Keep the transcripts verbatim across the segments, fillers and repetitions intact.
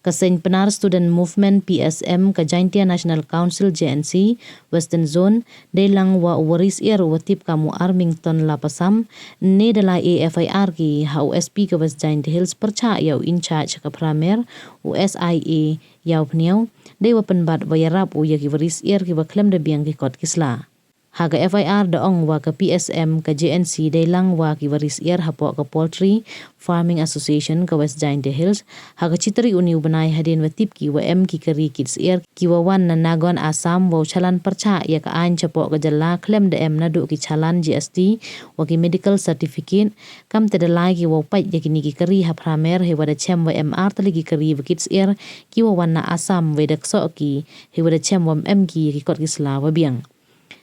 Ka seng Pnar Student Movement, P S M, ka Jaintia National Council, J N C, Western Zone, dei lang wa u wari syiar u wa tip kam u Armington Lapasam, ne da lai e F I R ki ha u S P ka West Jaintia Hills pyrchah ya u in-charge ka Phramer, u S I A Yaw Pniaw, dei wa pynbat wa yarap u ya ki wari syiar ki wa khlem da biang ki kot ki sla. Ha ka F I R da ong wa ka P S M ka J N C dei lang wa ki wari syiar hapoh ka Poultry Farming Association ka West Jaintia Hills. Ha ka chi tarik uni u bnai hadien wa tip ki wa em ki kari kit syiar ki wa wan na Nagaon, Assam, wa u chalan pyrchah ya ka aiñ chapoh ka jylla khlem da em naduh ki chalan G S T wa ki medical certificate. Kamte da lai ki wa u pait ya kini ki kari ha Phramer, hei wa da chem wa em ar tylli ki kari wa kit syiar ki wa wan na Assam, wei da ksoh ki, hei wa da chem wa em ki ya ki kot ki sla wa biang.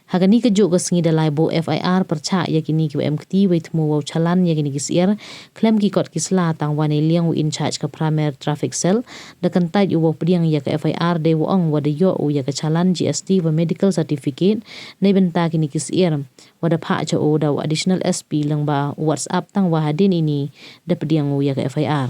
Ha kani ka juh ka sngi da lai buh F I R pyrchah ya kini ki wa em kti wei thmu wa u chalan ya kini ki syiar khlem ki kot ki sla, tang wa neiliang u in-charge ka Phramer Traffic Cell da kyntait u wa u pdiang ya ka F I R, dei wa ong wa da yoh u ya ka chalan G S T wa medical certificate neibynta kini ki syiar, wa da phah cha u da u Additional S P lyngba u WhatsApp, tang wa hadien ini da pdiang u ya ka F I R.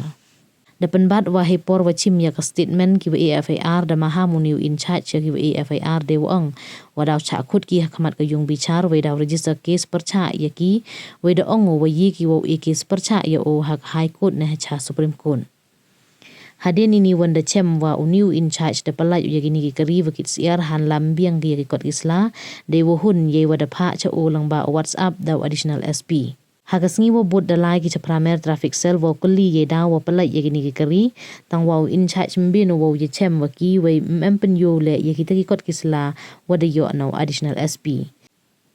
Da pynbat wa hei por wa chim ya ka statement ki wa e F I R, da maham uni u in-charge ya ki wa e F I R, dei wa ong wa daw chah khut ki ha khmat ka yung bichar, wei daw register case pyrchah ya ki, wei da ong u wa ye ki wa u e case pyrchah ya u ha ka High Court ne ha cha Supreme Court. Hadien ini wan da chem wa uni u in-charge da pynlait u ya kini ki kari wa kit syiar hanla ym biang ki ya ki kot ki sla, dei wa hun yei wa da phah cha u lyngba u WhatsApp da u Additional S P. Ha ka sngi wa bud da lai ki cha Phramer Traffic Cell wa u kylli yei daw wa pynlait ya kini ki kari, tang wa u in-charge ym bien u wa u ya chem wa ki, wei ym em pynyoh leh ya kita ki kot ki sla wa da yoh na u Additional S P.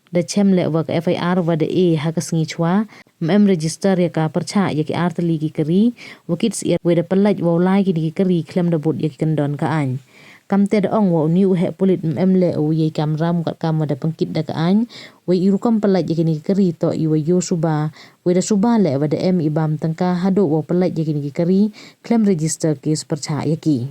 Da chem leh wa ka F I R wa da e ha ka sngi chwa, ym em register ya ka pyrchah ya ki ar tylli ki kari wa kit syiar, wei da pynlait wa u lai kini ki kari khlem da bud ya ki kyndon ka aiñ. Kamte da ong wa uni u heh pulit ym em leh u yei kamram katkam wa da pynkit da ka aiñ, wei i rukom pynlait ya kini ki kari toh i wa yoh suba, wei da suba leh wa da em i bam tyngka haduh wa u pynlait ya kini ki kari khlem register case pyrchah ya ki.